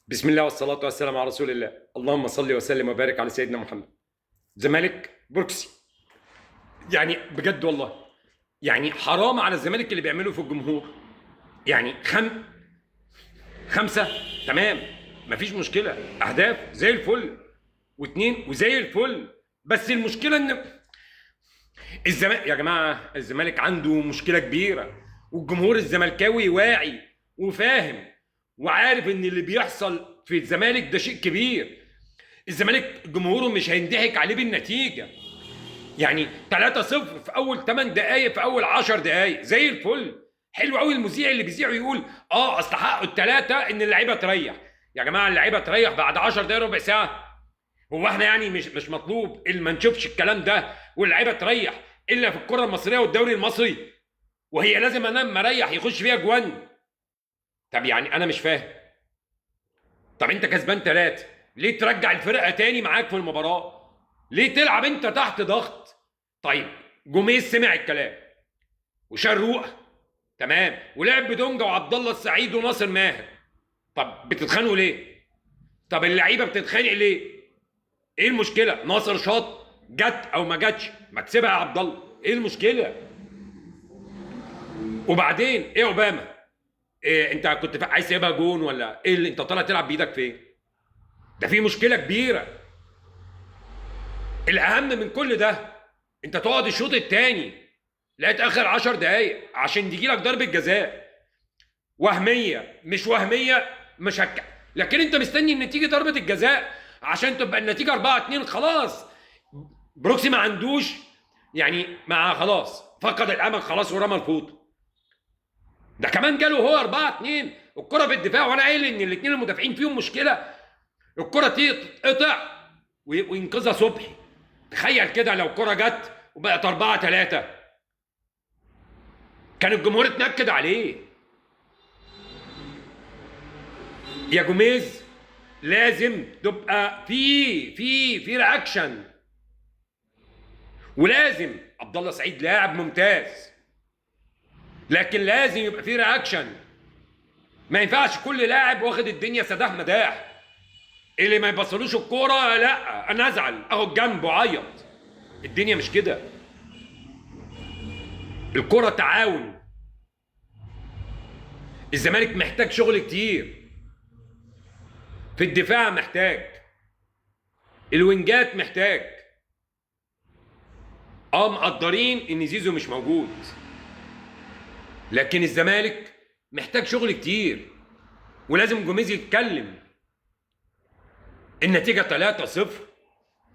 بسم الله والصلاة والسلام على رسول الله، اللهم صل وسلم وبارك على سيدنا محمد. زمالك بروكسي، يعني بجد والله، يعني حرام على الزمالك اللي بيعمله في الجمهور. يعني خمسة تمام، مفيش مشكلة، أهداف زي الفل، واثنين وزي الفل، بس المشكلة إن الزمالك يا جماعة، الزمالك عنده مشكلة كبيرة، والجمهور الزملكاوي واعي وفاهم وعارف ان اللي بيحصل في الزمالك ده شيء كبير. الزمالك جمهوره مش هينضحك عليه بالنتيجة، يعني 3-0 في اول 8 دقائق، في اول 10 دقائق زي الفل. حلو قوي المذيع اللي بيذيع يقول اصل حقه الثلاثة ان اللعيبة تريح. يا جماعة اللعيبة تريح بعد 10 دقائق ربع ساعة؟ هو احنا يعني مش مطلوب اللي ما نشوفش الكلام ده واللعيبة تريح الا في الكره المصرية والدوري المصري، وهي لازم انام مريح يخش فيها جوان؟ طب يعني انا مش فاهم. طب انت كسبان 3، ليه ترجع الفرقة تاني معاك في المباراة؟ ليه تلعب انت تحت ضغط؟ طيب جوميز سمع الكلام وشال تمام، ولعب بدونجا وعبد الله السعيد وناصر ماهر. طب بتتخانقوا ليه؟ طب اللعيبة بتتخانق ليه؟ ايه المشكلة؟ ناصر شاط، جت او ما جتش، ما تسيبها يا عبد الله، ايه المشكلة؟ وبعدين ايه اوباما؟ إيه انت كنت عايز تسيبها جون ولا ايه اللي انت طالع تلعب بايدك فين؟ ده في مشكلة كبيرة. الاهم من كل ده انت تقعد الشوط الثاني لقيت اخر 10 دقايق عشان تجي لك ضربه جزاء وهمية مش وهمية، مش لكن انت مستني ان تيجي ضربه الجزاء عشان تبقى النتيجة 4-2. خلاص بروكسي ما عندوش، يعني مع خلاص فقد الامل خلاص ورمى الفوط. ده كمان جاله هو 4-2، الكره في الدفاع، وانا قايل ان الاثنين المدافعين فيهم مشكلة، الكره تتقطع وينقذها صبحي. تخيل كده لو الكره جت وبقت 4-3 كان الجمهور اتنكد عليه. يا جوميز لازم تبقى في في في reaction، ولازم عبد الله سعيد لاعب ممتاز، لكن لازم يبقى في reaction. ما ينفعش كل لاعب واخد الدنيا سداح مداح، اللي ما يبصلوش الكورة لا انا ازعل اخد جنب وعيط. الدنيا مش كده، الكورة تعاون. الزمالك محتاج شغل كتير في الدفاع، محتاج الوينجات، محتاج مقدرين ان زيزو مش موجود، لكن الزمالك محتاج شغل كتير ولازم جوميز يتكلم. النتيجة 3-0،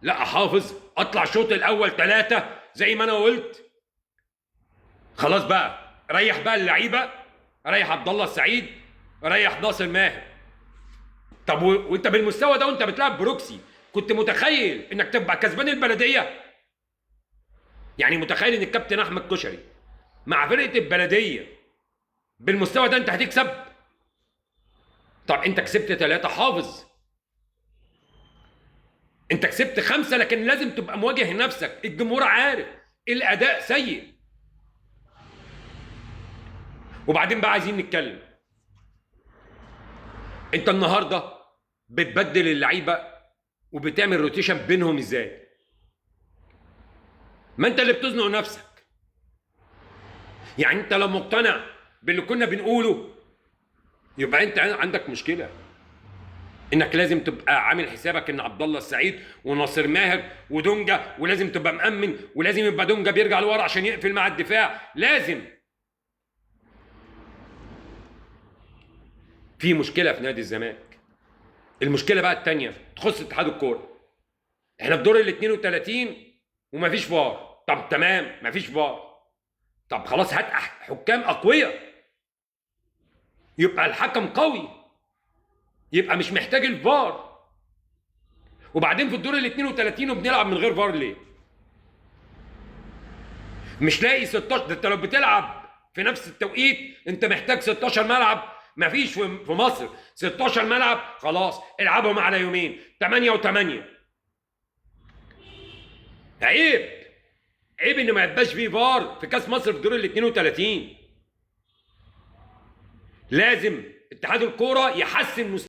لا احافظ، اطلع الشوط الاول 3 زي ما انا قلت. خلاص بقى ريح بقى اللعيبة، ريح عبد الله السعيد، ريح ناصر ماهر. طب وانت بالمستوى ده وانت بتلعب بروكسي كنت متخيل انك تبقى كسبان البلدية؟ يعني متخيل ان الكابتن احمد كشري مع فرقه البلدية بالمستوى ده انت هتكسب؟ طب انت كسبت 3 حافظ، انت كسبت 5، لكن لازم تبقى مواجه نفسك. الجمهور عارف الاداء سيء. وبعدين بقى عايزين نتكلم، انت النهارده بتبدل اللعيبة وبتعمل rotation بينهم ازاي؟ ما انت اللي بتزنق نفسك. يعني انت لو مقتنع باللي كنا بنقوله يبقى انت عندك مشكلة، انك لازم تبقى عامل حسابك ان عبد الله السعيد وناصر ماهر ودونجا، ولازم تبقى مأمن، ولازم يبقى دونجا بيرجع لورا عشان يقفل مع الدفاع. لازم في مشكلة في نادي الزمالك. المشكلة بقى الثانية تخص اتحاد الكورة. احنا في دور ال 32 ومفيش فار. طب تمام مفيش فار، طب خلاص هات حكام اقوياء، يبقى الحكم قوي، يبقى مش محتاج الفار. وبعدين في الدور ال 32 وبنلعب من غير فار ليه؟ مش لاقي 16. ده انت لو بتلعب في نفس التوقيت انت محتاج 16 ملعب، مفيش في مصر 16 ملعب. خلاص العبهم على يومين، 8 و8. عيب، عيب ان ما يبقاش فيه فار في كاس مصر في دور ال 32. لازم اتحاد الكورة يحسن مستوى